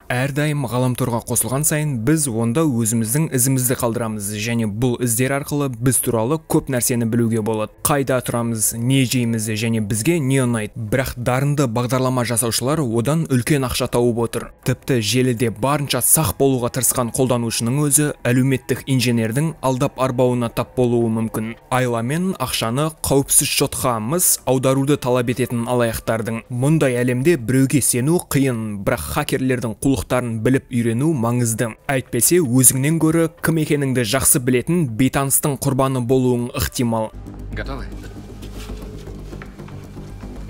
Әрдайым ғаламторға қосылған сайын біз онда өзіміздің ізімізді қалдырамыз және бұл іздер арқылы біз туралы көп нәрсені білуге болады. Қайда тұрамыз, не жейміз және бізге не ұнайды. Бірақ дарынды бағдарлама жасаушылар одан үлкен ақша тауып отыр. Тіпті желіде барынша сақ болуға тырысқан қолданушының өзі әлеуметтік инженердің алдап арбауына тап болуы мүмкін. Айламен ақшаны қауіпсіз шотқа аударуды талап ететін алаяқтардың. Мұндай әлемде біреуге сену қиын, бірақ хакерлердің қулықтарын біліп үйрену маңызды. Әйтпесе өзіңнен гөрі кім екеніңді жақсы білетін бейтаныстың құрбаны болуың ықтимал. Готовы?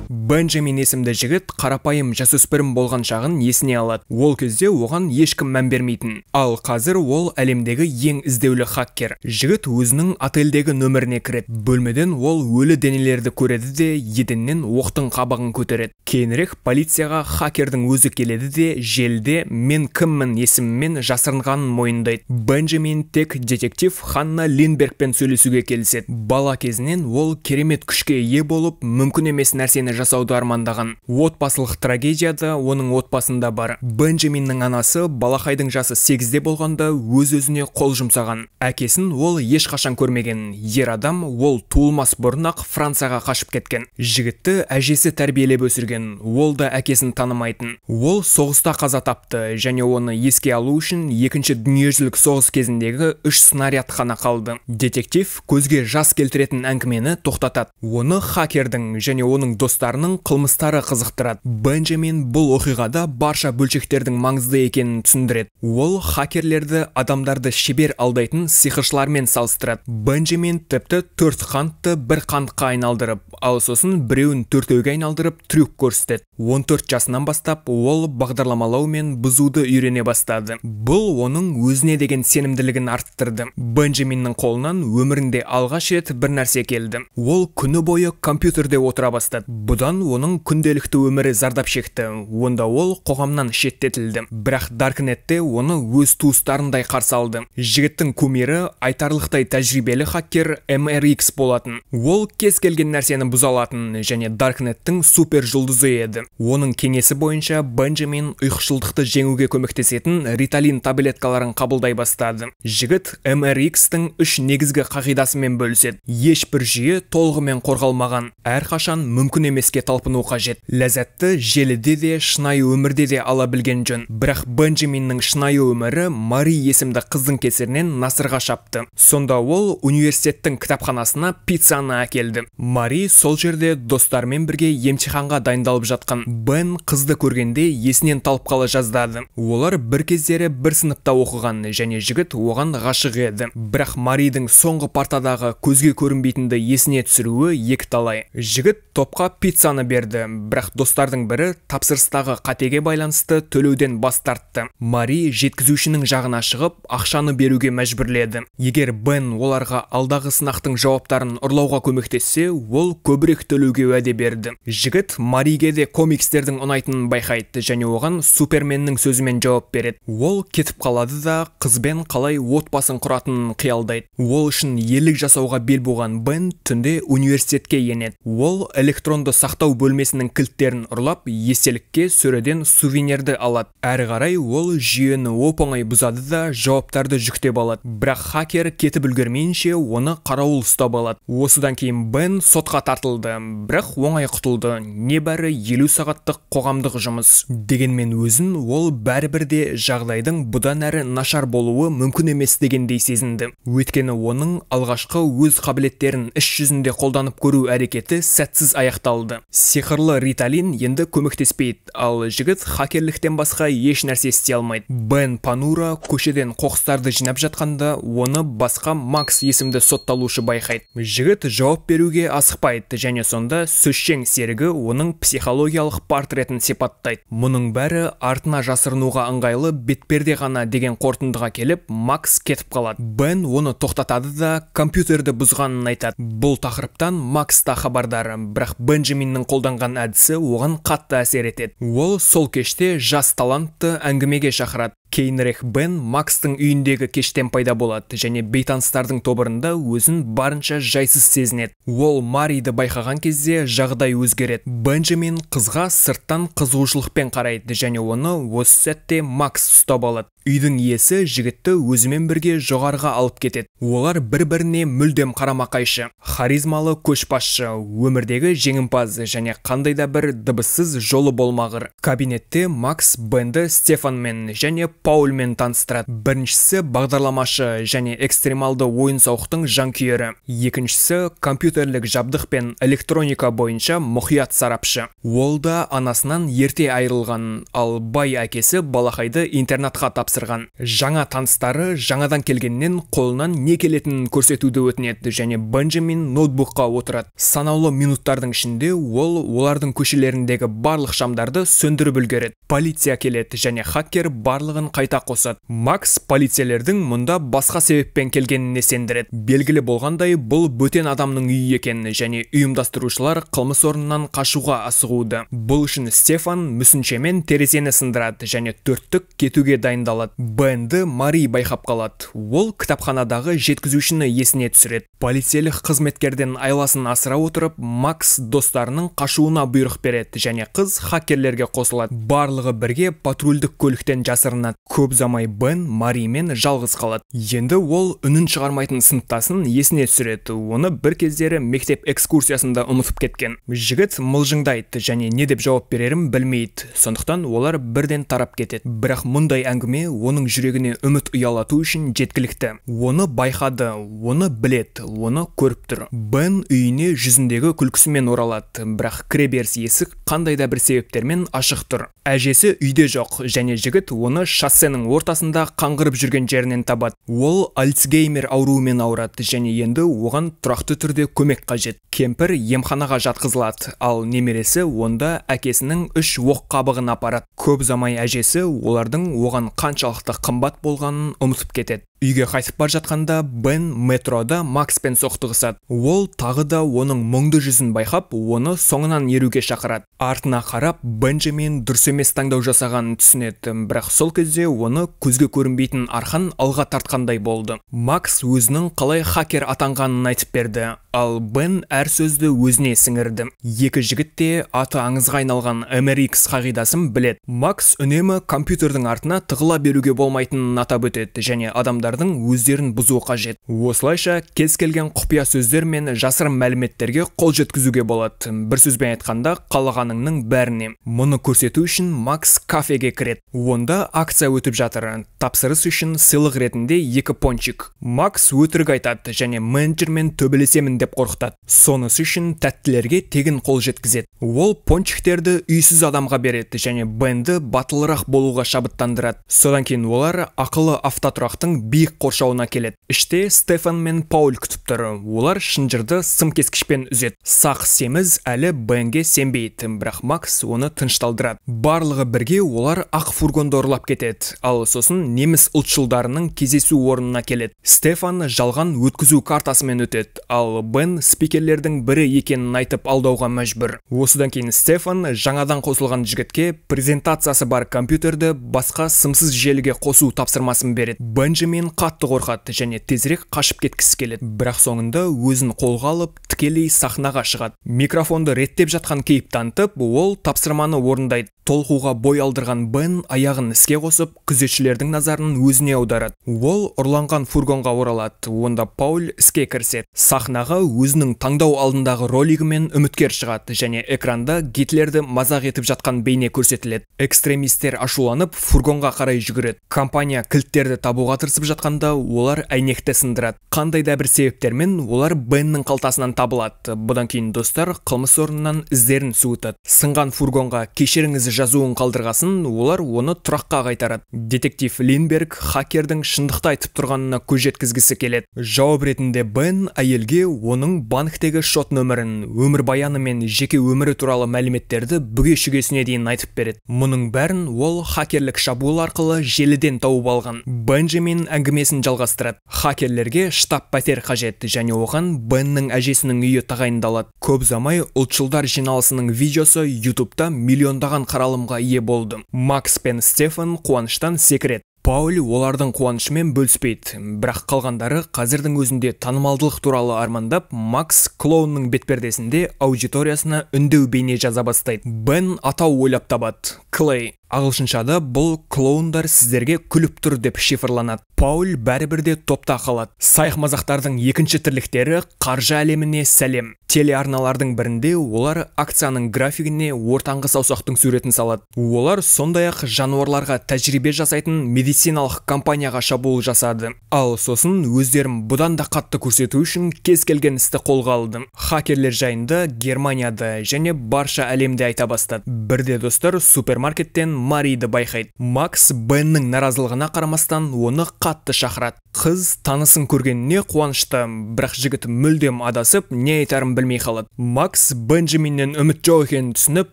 Бенджамин есімді жігіт қарапайым жасөспірім болған шағын есіне алады. Ол кезде оған ешкім мән бермейтін. Ал қазір ол әлемдегі ең іздеулі хаккер. Жігіт өзінің отельдегі нөміріне кіреді. Бөлмеден ол өлі денелерді көреді де еденнен оқтың қабығын көтереді. Кейінірек полицияға хакердің өзі келеді де желіде мен кіммін есімімен жасырынғанын мойындайды. Бенджамин тек детектив Ханна Линдбергпен сөйлесуге келіседі. Бала кезінен ол керемет күшке ие болып, мүмкін емес нәрсені жасауды армандаған. Отбасылық трагедияда оның отбасында бар. Бенджаминнің анасы балақайдың жасы 8-де болғанда өз-өзіне қол жұмсаған. Әкесін ол ешқашан көрмеген. Ер адам ол туылмас бұрын-ақ Францияға қашып кеткен. Жігітті әжесі тәрбиелеп өсірген. Ол да әкесін танымайтын. Ол соғыста қаза тапты және оны еске алу үшін екінші дүниежүзілік соғыс кезіндегі 3 снаряд қана қалды. Детектив көзге жас келтіретін әңгімені тоқтатады. Оны хакердің және оның достарының қылмыстары қызықтырады. Бенджамин бұл оқиғада барша бөлшектердің маңызды екенін түсіндіреді. Ол хакерлерді адамдарды шебер алдайтын сиқыршылармен салыстырады. Бенджамин тіпті 4 қантты бір қантқа айналдырып, ал сосын біреуін төртеуге айналдырып трюк көрсетеді. 14 жасынан бастап ол бағдарламалау мен бұзуды үйрене бастады. Бұл оның өзіне деген сенімділігін арттырды. Бенджаминнің қолынан өмірінде алғаш рет бір нәрсе келді. Ол күні бойы компьютерде отыра бастады. Бұдан оның күнделікті өмірі зардап шекті. Онда ол қоғамнан шеттетілді. Бірақ Даркнетте оны өз туыстарындай қарсы алды. Жігіттің кумирі айтарлықтай тәжірибелі хакер MRX болатын. Ол кез келген нәрсені бұза алатын және Даркнеттің супер жұлдызы еді. Оның кеңесі бойынша Бенджамин ұйқышылдықты жеңуге көмектесетін Риталин таблеткаларын қабылдай бастады. Жігіт MRX-тің 3 негізгі қағидасымен бөліседі. Ешбір жүйе толығымен қорғалмаған. Әрқашан мүмкін емеске талпыну қажет. Ләззатты желіде де, шынайы өмірде де ала білген жөн. Бірақ Бенджаминнің шынайы өмірі Мари есімді қыздың кесірінен насырға шапты. Сонда ол университеттің кітапханасына пиццаны әкелді. Мари сол жерде достарымен бірге емтиханға дайындалып жатқан. Бен қызды көргенде есінен талып қала жаздады. Олар бір кездері бір сыныпта оқыған және жігіт оған ғашық еді. Бірақ Маридің соңғы партадағы көзге көрінбейтінді есіне түсіруі екіталай. Жігіт топқа пиццаны берді, бірақ достардың бірі тапсырыстағы қатеге байланысты төлеуден бас тартты. Мари жеткізушінің жағына шығып, ақшаны беруге мәжбүрледі. Егер Бен оларға алдағы сынақтың жауаптарын ұрлауға көмектессе, ол көбірек төлеуге уәде берді. Жігіт Мариге де комикстердің ұнайтынын байқайды және оған Суперменнің сөзімен жауап береді. Ол кетіп қалады да қызбен қалай отбасын құратынын қиялдайды. Ол үшін ерлік жасауға бел буған Бен түнде университетке енеді. Ол электронды сақтау бөлмесінің кілттерін ұрлап, естелікке сөреден сувенирді алады. Әрі қарай ол жүйені оп-оңай бұзады да жауаптарды жүктеп алады. Бірақ хакер кетіп үлгермейінше оны қарауыл ұстап алады. Осыдан кейін Бен сотқа тартылды, бірақ оңай құтылды. Небәрі 50 сағаттық қоғамдық жұмыс. Дегенмен өзін ол бәрібір де жағдайдың бұдан әрі нашар болуы мүмкін емес дегендей сезінді. Өйткені оның алғашқы өз қабілеттерін іс жүзінде қолданып көру әрекеті сәтсіз аяқталды. Сиқырлы Риталин енді көмектеспейді, ал жігіт хакерліктен басқа еш нәрсе істей алмайды. Бен Панура көшеден қоқыстарды жинап жатқанда оны басқа Макс есімді сотталушы байқайды. Жігіт жауап беруге асықпайды және сонда сөзшең серігі оның психологиялық портретін сипаттайды. Мұның бәрі артына жасырынуға ыңғайлы бетперде ғана деген қорытындыға келіп, Макс кетіп қалады. Бен оны тоқтатады да компьютерді бұзғанын айтады. Бұл тақырыптан Макс та хабардар, бірақ Бенджаминнің қолданған әдісі оған қатты әсер етеді. Ол сол кеште жас талантты әңгімеге шақырады. Кейінірек Бен Макстың үйіндегі кештен пайда болады және бейтаныстардың тобырында өзін барынша жайсыз сезінеді. Ол Мариді байқаған кезде жағдай өзгереді. Бенджамин қызға сырттан қызығушылықпен қарайды және оны осы сәтте Макс ұстап алады. Үйдің иесі жігітті өзімен бірге жоғарыға алып кетеді. Олар бір-біріне мүлдем қарама-қайшы. Харизмалы көшбасшы, өмірдегі жеңімпаз және қандай да бір дыбыссыз жолы болмағыр. Кабинетте Макс Бенді Стефанмен және Паульмен таныстырады. Біріншісі бағдарламашы және экстремалды ойын-сауықтың жанкүйері. Екіншісі компьютерлік жабдық пен электроника бойынша мұқият сарапшы. Ол да анасынан ерте айырылған, ал бай әкесі балақайды интернатқа тапсырған. Жаңа таныстары жаңадан келгеннен қолынан не келетінін көрсетуді өтінеді және Бенджамин ноутбукқа отырады. Санаулы минуттардың ішінде ол олардың көшелеріндегі барлық шамдарды сөндіріп үлгереді. Полиция келеді және хакер барлығын қайта қосады. Макс полицейлердің мұнда басқа себеппен келгеніне сендіреді. Белгілі болғандай, бұл бөтен адамның үйі екен және ұйымдастырушылар қылмыс орнынан қашуға асығуда. Бұл үшін Стефан мүсіншемен терезені сындырады және төрттік кетуге дайындалады. Бенді Мари байқап қалады. Ол кітапханадағы жеткізушіні есіне түсіреді. Полицейлік қызметкерден айласын асыра отырып, Макс достарының қашуына бұйрық береді және қыз хакерлерге қосылады. Барлығы бірге патрульдік көліктен жасырынады. Көп ұзамай Бен Маримен жалғыз қалады. Енді ол үнін шығармайтын сыныптасын есіне түсіреді. Оны бір кездері мектеп экскурсиясында ұмытып кеткен. Жігіт мылжыңдайды және не деп жауап берерін білмейді. Сондықтан олар бірден тарап кетеді. Бірақ мұндай әңгіме оның жүрегіне үміт ұялату үшін жеткілікті. Оны байқады, оны біледі, оны көріп тұр. Бен үйіне жүзіндегі күлкісімен оралады, бірақ кіреберіс есік қандай да бір себептермен ашық тұр. Әжесі үйде жоқ және жігіт оны шоссенің ортасында қаңғырып жүрген жерінен табады. Ол Альцгеймер ауруымен ауырады және енді оған тұрақты түрде көмек қажет. Кемпір емханаға жатқызылады, ал немересі онда әкесінің 3 оқ қабығын апарады. Көп ұзамай әжесі олардың оған қаншалықты қымбат болғанын ұмытып кетеді. Үйге қайтып бара жатқанда Бен метрода Макспен соқтығысады. Ол тағы да оның мұңды жүзін байқап, оны соңынан еруге шақырады. Артына қарап, Бенджамин дұрыс емес таңдау жасағанын түсінеді, бірақ сол кезде оны көзге көрінбейтін арқан алға тартқандай болды. Макс өзінің қалай хакер атанғанын айтып берді, ал Бен әр сөзді өзіне сіңірді. Екі жігіт те аты аңызға айналған MRX қағидасын біледі. Макс үнемі компьютердің артына тығыла беруге болмайтынын атап өтеді және адамдардың өздерін бұзу қажет. Осылайша кез келген құпия сөздер мен жасырын мәліметтерге қол жеткізуге болады. Бір сөзбен айтқанда, қалағаныңның бәріне. Мұны көрсету үшін Макс кафеге кіреді. Онда акция өтіп жатыр. Тапсырыс үшін сыйлық ретінде 2 пончик. Макс өтірік айтады және менеджермен төбелесемін деп қорқытады. Сонысы үшін тәттілерге тегін қол жеткізеді. Ол пончиктерді үйсіз адамға береді және Бенді батылырақ болуға шабыттандырады. Содан кейін олар ақылы автотұрақтың биік қоршауына келеді. Іште Стефан мен Пауль күтіп тұр. Олар шынжырды сым кескішпен үзеді. Сақ семіз әлі Бенге сенбейді, бірақ Макс оны тынышталдырады. Барлығы бірге олар ақ фургонды ұрлап кетеді, ал сосын неміс ұлтшылдарының кездесу орнына келеді. Стефан жалған өткізу картасымен өтеді, ал Бен спикерлердің бірі екенін айтып алдауға мәжбүр. Осыдан кейін Стефан жаңадан қосылған жігітке презентациясы бар компьютерді басқа сымсыз желіге қосу тапсырмасын береді. Бенджамин қатты қорқады және тезірек қашып кеткісі келеді, бірақ соңында өзін қолға алып, тікелей сахнаға шығады. Микрофонды реттеп жатқан кейіп танытып, ол тапсырманы орындайды. Толқуға бой алдырған Бен аяғын іске қосып, күзетшілердің назарын өзіне аударады. Ол ұрланған фургонға оралады, онда Пауль іске кіріседі. Сахнаға өзінің таңдау алдындағы ролигімен үміткер шығады және экранда Гитлерді мазақ етіп жатқан бейне көрсетіледі. Экстремистер ашуланып, фургонға қарай жүгіреді. Компания кілттерді табуға тырысып жатқанда, олар әйнекті сындырады. Қандай да бір себептермен олар Беннің қалтасынан табылады. Бұдан кейін достар қылмыс орнынан іздерін суытады. Сынған фургонға кешіріңіз жазуын қалдырғасын, олар оны тұраққа қайтарады. Детектив Линберг хакердің шындықты айтып тұрғанына көз жеткізгісі келеді. Жауап ретінде Бен әйелге оның банктегі шот нөмірін, өмірбаяны мен жеке өмірі туралы мәліметтерді бүге-шүгесіне дейін айтып береді. Мұның бәрін ол хакерлік шабуыл арқылы желіден тауып алған. Бенджамин әңгімесін жалғастырады. Хакерлерге штаб пәтер қажет және оған Беннің әжесінің үйі тағайындалады. Көп ұзамай ұлтшылдар жиналысының видеосы YouTube'та миллиондаған қаралымға ие болды. Макс пен Стефан қуаныштан секіреді. Пауль олардың қуанышымен бөліспейді, бірақ қалғандары қазірдің өзінде танымалдылық туралы армандап, Макс клоунның бетпердесінде аудиториясына үндеу бейне жаза бастайды. Бен атау ойлап табады. Клей. Ағылшыншада бұл клоундар сіздерге күліп тұр деп шифрланады. Пауль бәрібір де топта қалады. Сайқымазақтардың екінші тірліктері қаржы әлеміне сәлем. Телеарналардың бірінде олар акцияның графигіне ортаңғы саусақтың суретін салады. Олар сондай-ақ жануарларға тәжірибе жасайтын медициналық компанияға шабуыл жасады. Ал сосын өздерін бұдан да қатты көрсету үшін кез келген істі қолға алды. Хакерлер жайында Германияда және барша әлемде айта бастады. Бірде достар супермаркеттен Мариді байқайды. Макс Беннің наразылығына қарамастан оны қатты шақырады. Қыз танысын көргеніне қуанышты, бірақ жігіт мүлдем адасып, не айтарын білмей қалады. Макс Бенджаминнен үміт жоқ екенін түсініп,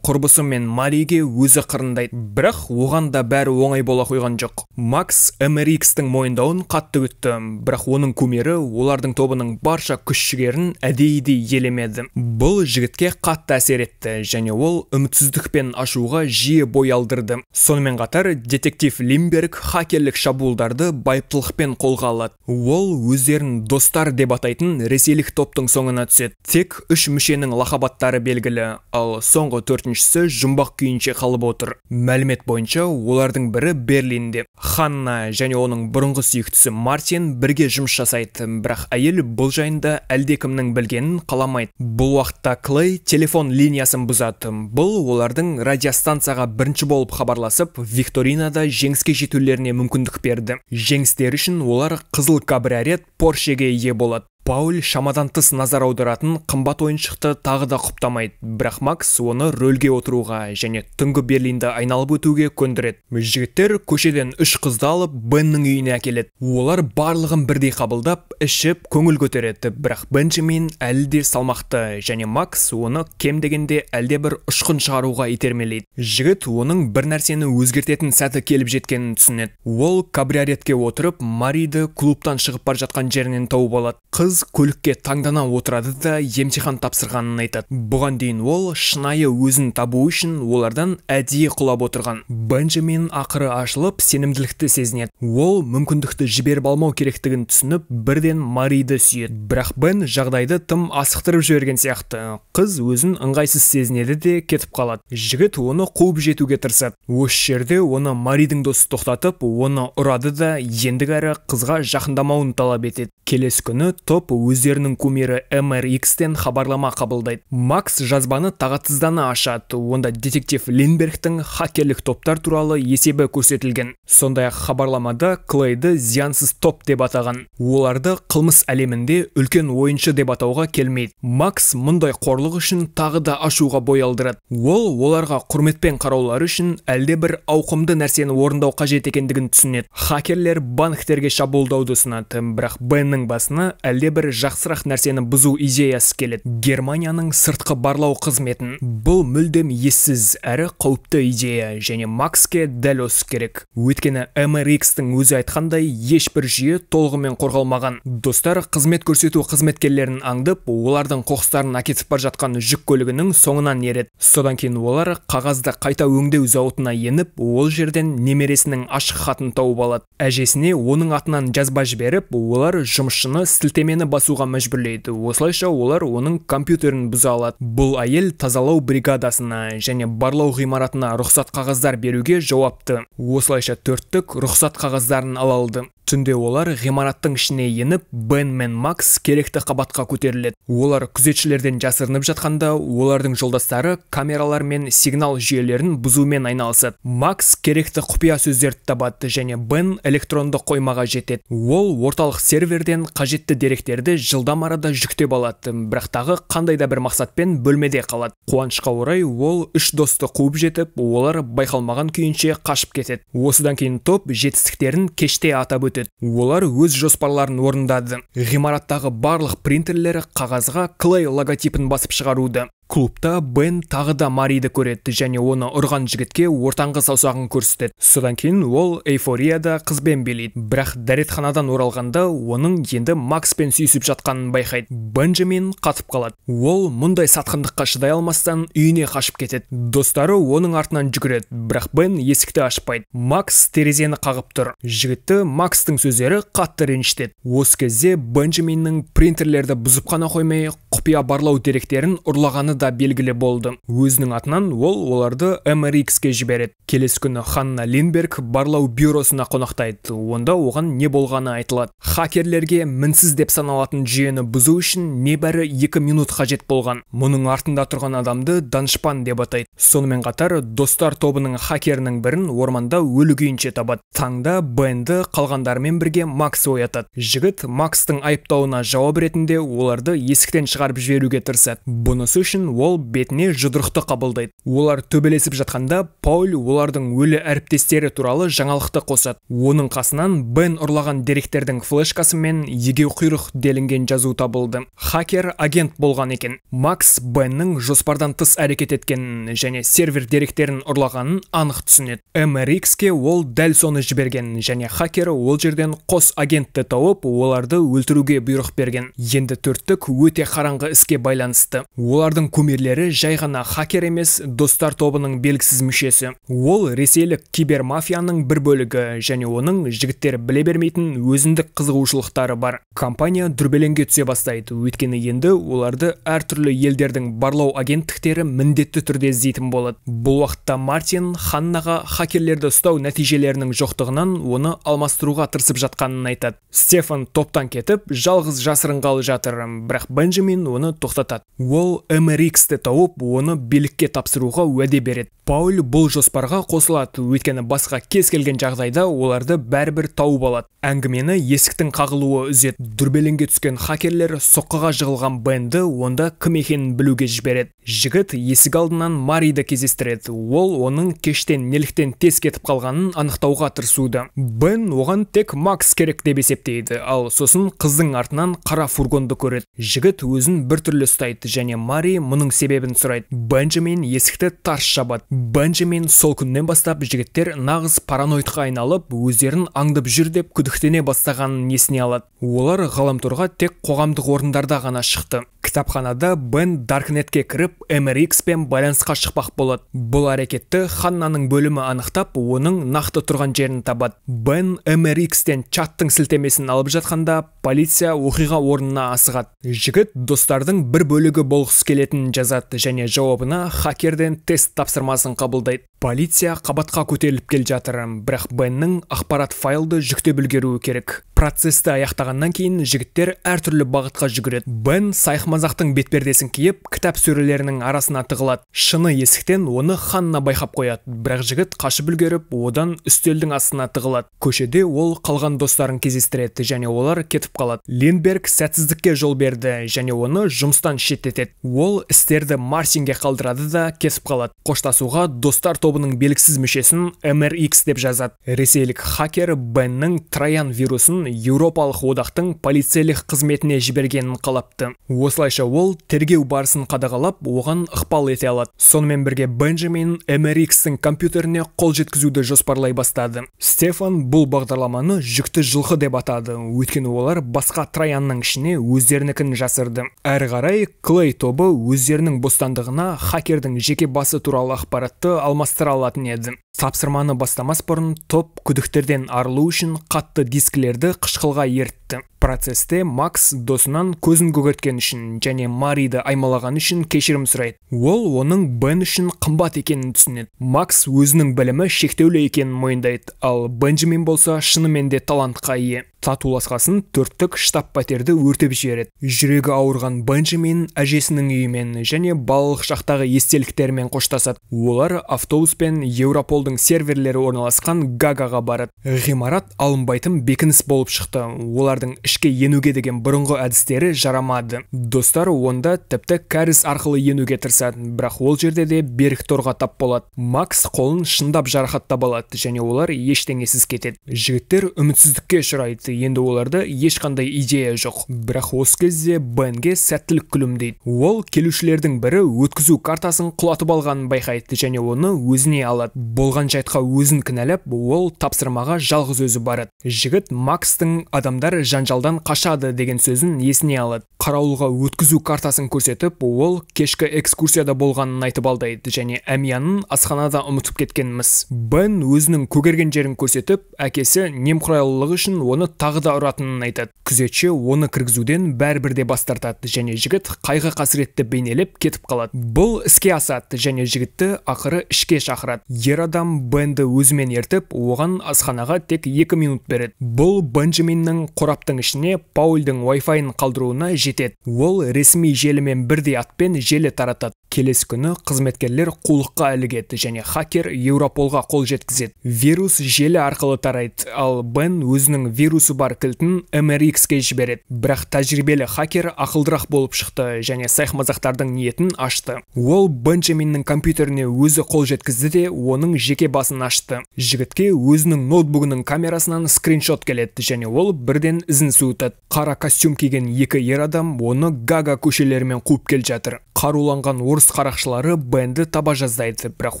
құрбысы мен Мариге өзі қырындайды. Бірақ оған да бәрі оңай бола қойған жоқ. Макс MRX-тің мойындауын қатты күтті, бірақ оның кумирі олардың тобының барша күш-жігерін әдейі елемеді. Бұл жігітке қатты әсер етті және ол үмітсіздік пен ашуға жиі бой алдырды. Сонымен қатар детектив Лимберг хакерлік шабуылдарды байыптылықпен қолға алады. Ол өздерін достар деп атайтын ресейлік топтың соңына түседі. Тек үш мүшенің лақап аттары белгілі, ал соңғы төртіншісі жұмбақ күйінше қалып отыр. Мәлімет бойынша олардың бірі Берлинде. Ханна және оның бұрынғы сүйіктісі Мартин бірге жұмыс жасайды, бірақ әйел бұл жайында әлдекімнің білгенін қаламайды. Бұл уақытта Клей телефон линиясын бұзады. Бұл олардың радиостанцияға бірінші болып хабарласып, викторинада жеңіске жетулеріне мүмкіндік берді. Жеңістері үшін олар қызыл кабриолет Поршеге ие болады. Пауль шамадан тыс назар аударатын қымбат ойыншықты тағы да құптамайды, бірақ Макс оны рөлге отыруға және түнгі Берлинді айналып өтуге көндіреді. Жігіттер көшеден үш қызды алып Беннің үйіне әкеледі. Олар барлығын бірдей қабылдап, ішіп, көңіл көтереді, бірақ Бенджамин әлі де салмақты және Макс оны кем дегенде әлде бір ұшқын шығаруға итермелейді. Жігіт оның бір нәрсені өзгертетін сәті келіп жеткенін түсінеді. Ол кабриолетке отырып, Мариді клубтан шығып бара жатқан жерінен тауып алады. Қыз көлікке таңдана отырады да емтихан тапсырғанын айтады. Бұған дейін ол шынайы өзін табу үшін олардан әдейі құлап отырған. Бенджамин ақыры ашылып, сенімділікті сезінеді. Ол мүмкіндікті жіберіп алмау керектігін түсініп, бірден Мариді сүйеді. Бірақ Бен жағдайды тым асықтырып жіберген сияқты. Қыз өзін ыңғайсыз сезінеді де кетіп қалады. Жігіт оны қуып жетуге тырысады. Осы жерде оны Маридің досы тоқтатып, оны ұрады да ендігәрі қызға жақындамауын талап етеді. Келесі күні топ өздерінің кумирі MRX-тен хабарлама қабылдайды. Макс жазбаны тағатсыздана ашады. Онда детектив Линдбергтің хакерлік топтар туралы есебі көрсетілген. Сондай-ақ хабарламада Клейді зиянсыз топ деп атаған. Оларды қылмыс әлемінде үлкен ойыншы деп атауға келмейді. Макс мұндай қорлық үшін тағы да ашуға бой алдырады. Ол оларға құрметпен қараулары үшін әлде бір ауқымды нәрсені орындау қажет екендігін түсінеді. Хакерлер банктерге шабуылдауды ұсынады, бірақ Беннің басына әлде бір жақсырақ нәрсені бұзу идеясы келеді. Германияның сыртқы барлау қызметін. Бұл мүлдем ессіз әрі қауіпті идея және Макске дәл осы керек. Өйткені MRX-тің өзі айтқандай, ешбір жүйе толығымен қорғалмаған. Достар қызмет көрсету қызметкерлерін аңдып, олардың қоқыстарын әкетіп бара жатқан жүк көлігінің соңынан ереді. Содан кейін олар қағазды қайта өңдеу зауытына еніп, ол жерден немересінің ашық хатын тауып алады. Әжесіне оның атынан жазба жіберіп, олар жұмысшыны сілтемені басуға мәжбүрлейді. Осылайша олар оның компьютерін бұза алады. Бұл әйел тазалау бригадасына және барлау ғимаратына рұқсат қағаздар беруге жауапты. Осылайша төрттік рұқсат қағаздарын ала алды. Түнде олар ғимараттың ішіне еніп, Бен мен Макс керекті қабатқа көтеріледі. Олар күзетшілерден жасырынып жатқанда, олардың жолдастары камералар мен сигнал жүйелерін бұзумен айналысады. Макс керекті құпия сөздерді табады және Бен электронды қоймаға жетеді. Ол орталық серверден қажетті деректерді жылдам арада жүктеп алады, бірақ тағы қандай да бір мақсатпен бөлмеде қалады. Қуанышқа орай, ол үш досты қуып жетіп, олар байқалмаған күйінше қашып кетеді. Осыдан кейін топ жетістіктерін кеште атап өтеді. Олар өз жоспарларын орындады. Ғимараттағы барлық принтерлері қағазға Клей логотипін басып шығаруды. Клубта Бен тағы да Мариді көреді және оны ұрған жігітке ортаңғы саусағын көрсетеді. Содан кейін ол эйфорияда қызбен билейді. Бірақ дәретханадан оралғанда оның енді Макспен сүйісіп жатқанын байқайды. Бенджамин қатып қалады. Ол мұндай сатқындыққа шыдай алмастан үйіне қашып кетеді. Достары оның артынан жүгіреді, бірақ Бен есікті ашпайды. Макс терезені қағып тұр. Жігітті Макстың сөздері қатты ренжітеді. Осы кезде Бенджаминнің принтерлерді бұзып қана қоймай, құпия барлау деректерін ұрлағаны да белгілі болды. Өзінің атынан ол оларды MRX-ке жібереді. Келесі күні Ханна Линдберг барлау бюросына қонақтайды. Онда оған не болғаны айтылады. Хакерлерге мінсіз деп саналатын жүйені бұзу үшін небәрі 2 минут қажет болған. Мұның артында тұрған адамды данышпан деп атайды. Сонымен қатар достар тобының хакерінің бірін орманда өлі күйінше табады. Таңда Бенді қалғандарымен бірге Макс оятады. Жігіт Макстың айыптауына жауап ретінде оларды есіктен шығарып жіберуге тырысады. Бұнысы үшін ол бетіне жұдырықты қабылдайды. Олар төбелесіп жатқанда Пауль олардың өлі әріптестері туралы жаңалықты қосады. Оның қасынан Бен ұрлаған деректердің флешкасы мен егеуқұйрық делінген жазу табылды. Хакер агент болған екен. Макс Беннің жоспардан тыс әрекет еткенін және сервер деректерін ұрлағанын анық түсінеді. MRX-ке ол дәл соны жіберген және хакер ол жерден қос агентті тауып, оларды өлтіруге бұйрық берген. Енді төрттік өте қараңғы іске байланысты. Олардың кумирлері жай ғана хакер емес, достар тобының белгісіз мүшесі. Ол ресейлік кибермафияның бір бөлігі және оның жігіттері біле бермейтін өзіндік қызығушылықтары бар. Компания дүрбелеңге түсе бастайды, өйткені енді оларды әртүрлі елдердің барлау агенттіктері міндетті түрде іздейтін болады. Бұл уақытта Мартин Ханнаға хакерлерді ұстау нәтижелерінің жоқтығынан оны алмастыруға тырысып жатқанын айтады. Стефан топтан кетіп, жалғыз жасырынғалы жатыр, бірақ Бенджамин оны тоқтатады. Ол MRX-ті тауып, оны билікке тапсыруға уәде береді. Пауль бұл жоспарға қосылады, өйткені басқа кез келген жағдайда оларды бәрібір тауып алады. Әңгімені есіктің қағылуы үзеді. Дүрбелеңге түскен хакерлер соққыға жығылған Бенді онда кім екенін білуге жібереді. Жігіт есік алдынан Мариді кездестіреді. Ол оның кештен неліктен тез кетіп қалғанын анықтауға тырысуда. Бен оған тек Макс керек деп есептейді, ал сосын қыздың артынан қара фургонды көреді. Жігіт өзін біртүрлі ұстайды және Мари мұның себебін сұрайды. Бенджамин есікті тарс жабады. Бенджамин сол күннен бастап жігіттер нағыз параноидқа айналып, өздерін аңдып жүр деп күдіктене бастағанын есіне алады. Олар ғаламторға тек қоғамдық орындарда ғана шықты. Кітапханада Бен Даркнетке кіріп, MRX-пен байланысқа шықпақ болады. Бұл әрекетті Ханнаның бөлімі анықтап, оның нақты тұрған жерін табады. Бен MRX-тен чаттың сілтемесін алып жатқанда, полиция оқиға орнына асығады. Жігіт достардың бір бөлігі болғысы келетінін жазады және жауабына хакерден тест тапсырмасын қабылдайды. Полиция қабатқа көтеріліп келе жатыр, бірақ Беннің ақпарат файлды жүктеп үлгеруі керек. Процесті аяқтағаннан кейін жігіттер әртүрлі бағытқа жүгіреді. Бен сайқымазақтың бетпердесін киіп, кітап сөрелерінің арасына тығылады. Шыны есіктен оны Ханна байқап қояды, бірақ жігіт қашып үлгеріп, одан үстелдің астына тығылады. Көшеде ол қалған достарын кездестіреді және олар кетіп қалады. Линдберг сәтсіздікке жол берді және оны жұмыстан шеттетеді. Ол істерді Мартинге қалдырады да кетіп қалады. Қоштасуға достар тобының белгісіз мүшесін MRX деп жазады. Ресейлік хакер Беннің Троян вирусын Еуропалық одақтың полицейлік қызметіне жібергенін қалапты. Осылайша ол тергеу барысын қадағалап, оған ықпал ете алады. Сонымен бірге Бенджамин MRX-тің компьютеріне қол жеткізуді жоспарлай бастады. Стефан бұл бағдарламаны жүкті жылқы деп атады, өйткені олар басқа Троянның ішіне өздерінікін жасырды. Әрі қарай Клей тобы өздерінің бостандығына хакердің жеке басы туралы ақпаратты алмастыра алатын еді. Тапсырманы бастамас бұрын топ күдіктерден арылу үшін қатты дискілерді қышқылға ертті. Процесте Макс досынан көзін көгерткен үшін және Мариді аймалаған үшін кешірім сұрайды. Ол оның Бен үшін қымбат екенін түсінеді. Макс өзінің білімі шектеулі екенін мойындайды, ал Бенджамин болса шынымен де талантқа ие. Татуласқасын төрттік штаб пәтерді өртеп жібереді. Жүрегі ауырған Бенджамин әжесінің үйімен және балалық шақтағы естеліктерімен қоштасады. Олар автобуспен Еурополдың серверлері орналасқан Гагаға барады. Ғимарат алынбайтын бекініс болып шықты. Олардың ішкі Ішке енуге деген бұрынғы әдістері жарамады. Достар онда тіпті кәріз арқылы енуге тырысады, бірақ ол жерде де берік торға тап болады. Макс қолын шындап жарақаттап алады және олар ештеңесіз кетеді. Жігіттер үмітсіздікке ұшырайды, енді оларда ешқандай идея жоқ. Бірақ осы кезде Бенге сәттілік күлімдейді. Ол келушілердің бірі өткізу картасын құлатып алғанын байқайды және оны өзіне алады. Болған жайтқа өзін кінәлап, ол тапсырмаға жалғыз өзі барады. Жігіт Макстың адамдар жанжалдан қашады деген сөзін есіне алады. Қарауылға өткізу картасын көрсетіп, ол кешкі экскурсияда болғанын айтып алдайды және әмиянын асханада ұмытып кеткенміз. Бен өзінің көгерген жерін көрсетіп, әкесі немқұрайлылығы үшін оны тағы да ұратынын айтады. Күзетші оны кіргізуден бәрібір де бас тартады және жігіт қайғы қасіретті бейнелеп кетіп қалады. Бұл іске асады және жігітті ақыры ішке шақырады. Ер адам Бенді өзімен ертіп, оған асханаға тек 2 минут береді. Бұл Бенджаминнің қораптың ішіне Паульдың Wi-Fi-ын қалдыруына жетеді. Ол ресми желімен бірдей атпен желі таратады. Келесі күні қызметкерлер қулыққа ілігеді және хакер Европолға қол жеткізеді. Вирус желі арқылы тарайды, ал Бен өзінің вирусы бар кілтін MRX-ке жібереді. Бірақ тәжірибелі хакер ақылдырақ болып шықты және сайқымазақтардың ниетін ашты. Ол Бенджаминнің компьютеріне өзі қол жеткізді де, оның жеке басын ашты. Жігітке өзінің ноутбугының камерасынан скриншот келеді және ол бірден ізін суытады. Қара костюм киген екі ер адам оны Гага көшелерімен қуып келе жатыр. Қаруланған орыс қарақшылары Бенді таба жаздайды, бірақ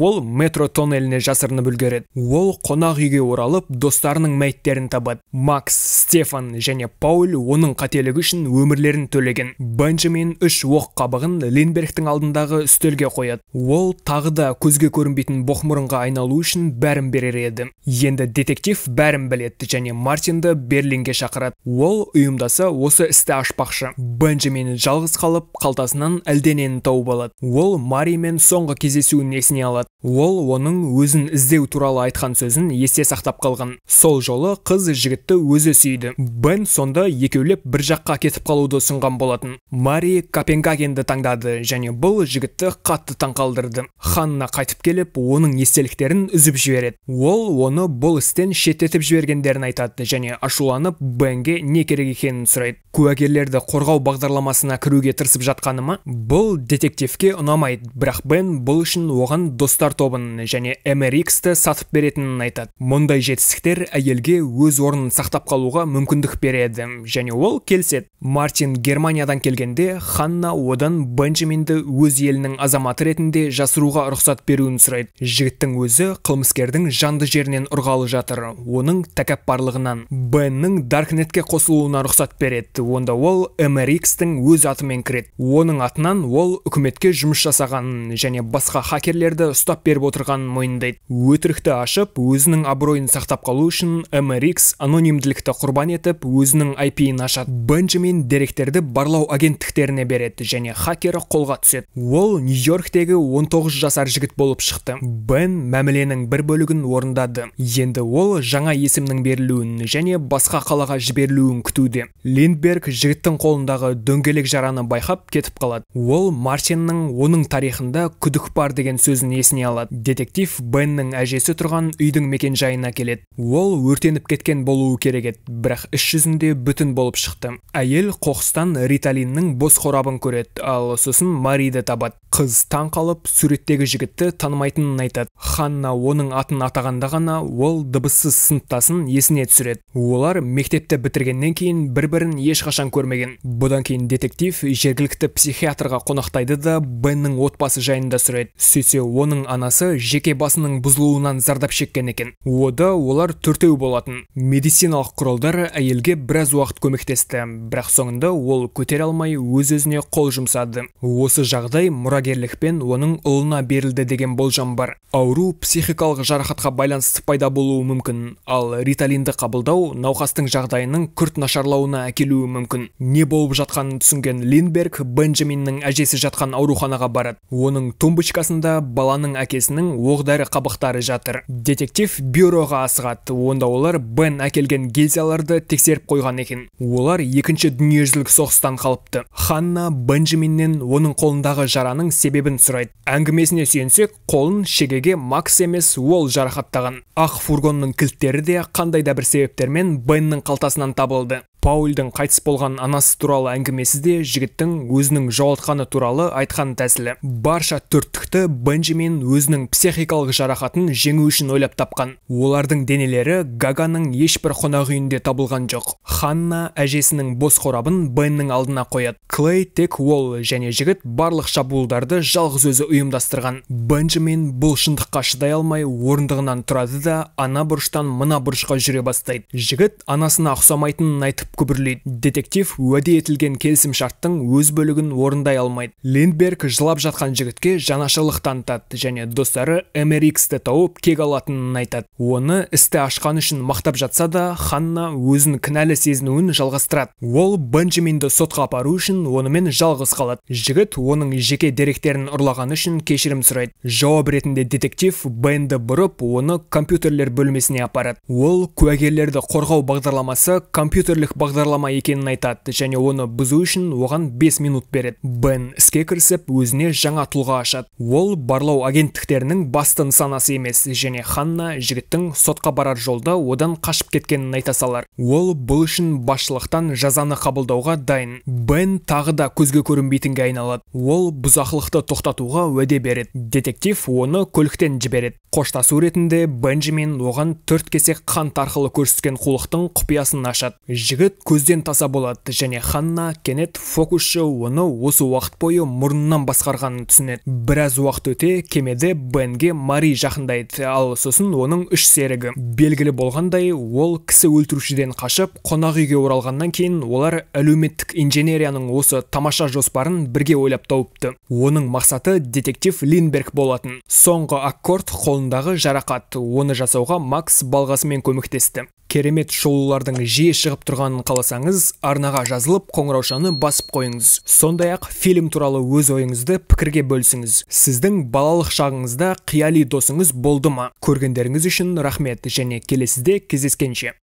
ол метро тоннеліне жасырынып үлгереді. Ол қонақ үйге оралып, достарының мәйіттерін табады. Макс, Стефан және Пауль оның қателігі үшін өмірлерін төлеген. Бенджамин 3 оқ қабығын Линдбергтің алдындағы үстелге қояды. Ол тағы да көзге көрінбейтін боқмұрынға айналу үшін бәрін берер еді. Енді детектив бәрін біледі және Мартинді Берлинге шақырады. Ол ұйымдаса осы істі ашпақшы. Бенджамин жалғыз қалып, қалтасынан әлденені тауып алады. Ол Маримен соңғы кездесуін есіне алады. Ол оның өзін іздеу туралы айтқан сөзін есте сақтап қалған. Сол жолы қыз жігітті өзі сүйді. Бен сонда екеулеп бір жаққа кетіп қалуды ұсынған болатын. Мари Копенгагенді таңдады және бұл жігітті қатты таңқалдырды. Ханна қайтып келіп, оның естеліктерін үзіп жібереді. Ол оны бұл істен шеттетіп жібергендерін айтады және ашуланып Бенге не керек екенін сұрайды. Куәгерлерді қорғау бағдарламасына кіруге тырысып жатқаны ма? Бұл детективке ұнамайды, бірақ Бен бұл үшін оған достар тобын және MRX-ті сатып беретінін айтады. Мұндай жетістіктер әйелге өз орнын сақтап қалуға мүмкіндік береді және ол келіседі. Мартин Германиядан келгенде Ханна одан Бенджаминді өз елінің азаматы ретінде жасыруға рұқсат беруін сұрайды. Жігіттің өзі қылмыскердің жанды жерінен ұрғалы жатыр, оның тәкаппарлығынан. Беннің Даркнетке қосылуына рұқсат береді. Онда ол MRX-тің өз атымен кіреді. Оның атынан ол үкіметке жұмыс жасағанын және басқа хакерлерді ұстап беріп отырғанын мойындайды. Өтірікті ашып, өзінің абыройын сақтап қалу үшін MRX анонимділікті құрбан етіп, өзінің IP-ін ашады. Бенджамин деректерді барлау агенттіктеріне береді және хакер қолға түседі. Ол Нью-Йорктегі 19 жасар жігіт болып шықты. Бен мәміленің бір бөлігін орындады. Енді ол жаңа есімнің берілуін және басқа қалаға жіберілуін күтуде. Линдберг жігіттің қолындағы дөңгелек жараны байқап кетіп қалады. Ол Мартиннің оның тарихында күдік бар деген сөзін есіне алады. Детектив Беннің әжесі тұрған үйдің мекен-жайына келеді. Ол өртеніп кеткен болуы керек еді, бірақ іс жүзінде бүтін болып шықты. Әйел қоқыстан Риталиннің бос қорабын көреді, ал сосын Мариді табады. Қыз таң қалып, суреттегі жігітті танымайтынын айтады. Ханна оның атын атағанда ғана ол дыбыссыз сыныптасын есіне түсіреді. Олар мектепті бітіргеннен кейін бір-бірін ешқашан көрмеген. Бұдан кейін детектив жергілікті психиатрға қонақтайды да Беннің отбасы жайында сұрайды. Сөйтсе, оның анасы жеке басының бұзылуынан зардап шеккен екен. Ода олар төртеу болатын. Медициналық құралдар әйелге біраз уақыт көмектесті, бірақ соңында ол көтере алмай өз-өзіне қол жұмсады. Осы жағдай мұрагерлікпен оның ұлына берілді деген болжам бар. Ауру психикалық жарақатқа байланысты пайда болуы мүмкін, ал риталинді қабылдау науқастың жағдайының күрт нашарлауына әкелуі мүмкін. Не болып жатқанын түсінген Линдберг Бенджаминнің әжесі жатқан ауруханаға барады. Оның тумбочкасында баланың әкесінің оқ-дәрі қабықтары жатыр. Детектив бюроға асығады. Онда олар Бен әкелген гильзаларды тексеріп қойған екен. Олар екінші дүниежүзілік соғыстан қалыпты. Ханна Бенджаминнен оның қолындағы жараның себебін сұрайды. Әңгімесіне сүйенсек, қолын шегеге Макс емес, ол жарақаттаған. Ақ фургонның кілттері де қандай да бір себептермен Беннің қалтасынан табылды. Паульдың қайтыс болған анасы туралы әңгімесі де жігіттің өзінің жоғалтқаны туралы айтқан тәсілі. Барша төрттікті Бенджамин өзінің психикалық жарақатын жеңу үшін ойлап тапқан. Олардың денелері Гаганың ешбір қонақ үйінде табылған жоқ. Ханна әжесінің бос қорабын Беннің алдына қояды. Клей тек ол және жігіт барлық шабуылдарды жалғыз өзі ұйымдастырған. Бенджамин бұл шындыққа шыдай алмай орындығынан тұрады да ана бұрыштан мына бұрышқа жүре бастайды. Жігіт анасына ұқсамайтынын айтып күбірлейді. Детектив уәде етілген келісімшарттың өз бөлігін орындай алмайды. Линдберг жылап жатқан жігітке жанашырлық танытады және достары MRX-ті тауып кек алатынын айтады. Оны істі ашқан үшін мақтап жатса да, Ханна өзін кінәлі сезінуін жалғастырады. Ол Бенджаминді сотқа апару үшін онымен жалғыз қалады. Жігіт оның жеке деректерін ұрлағаны үшін кешірім сұрайды. Жауап ретінде детектив Бенді бұрып, оны компьютерлер бөлмесіне апарады. Ол куәгерлерді қорғау бағдарламасы компьютерлік бағдарлама екенін айтады және оны бұзу үшін оған 5 минут береді. Бен іске кірісіп, өзіне жаңа тұлға ашады. Ол барлау агенттіктерінің басты нысанасы емес және Ханна жігіттің сотқа барар жолда одан қашып кеткенін айта салар. Ол бұл үшін басшылықтан жазаны қабылдауға дайын. Бен тағы да көзге көрінбейтінге айналады. Ол бұзақылықты тоқтатуға уәде береді. Детектив оны көліктен жібереді. Қоштасу ретінде Бенджамин оған 4 кесек қант арқылы көрсеткен қулықтың құпиясын ашады. Жігіт көзден таса болады және Ханна кенет фокусшы оны осы уақыт бойы мұрнынан басқарғанын түсінеді. Біраз уақыт өте кемеде Бенге Мари жақындайды, ал сосын оның 3 серігі. Белгілі болғандай, ол кісі өлтірушіден қашып, қонақ үйге оралғаннан кейін олар әлеуметтік инженерияның осы тамаша жоспарын бірге ойлап тауыпты. Оның мақсаты детектив Линдберг болатын. Соңғы аккорд қолындағы жарақат. Оны жасауға Макс балғасымен көмектесті. Керемет шолулардың жиі шығып тұрғанын қаласаңыз, арнаға жазылып, қоңыраушаны басып қойыңыз. Сондай-ақ фильм туралы өз ойыңызды пікірге бөлісіңіз. Сіздің балалық шағыңызда қияли досыңыз болды ма? Көргендеріңіз үшін рахмет және келесіде кездескенше.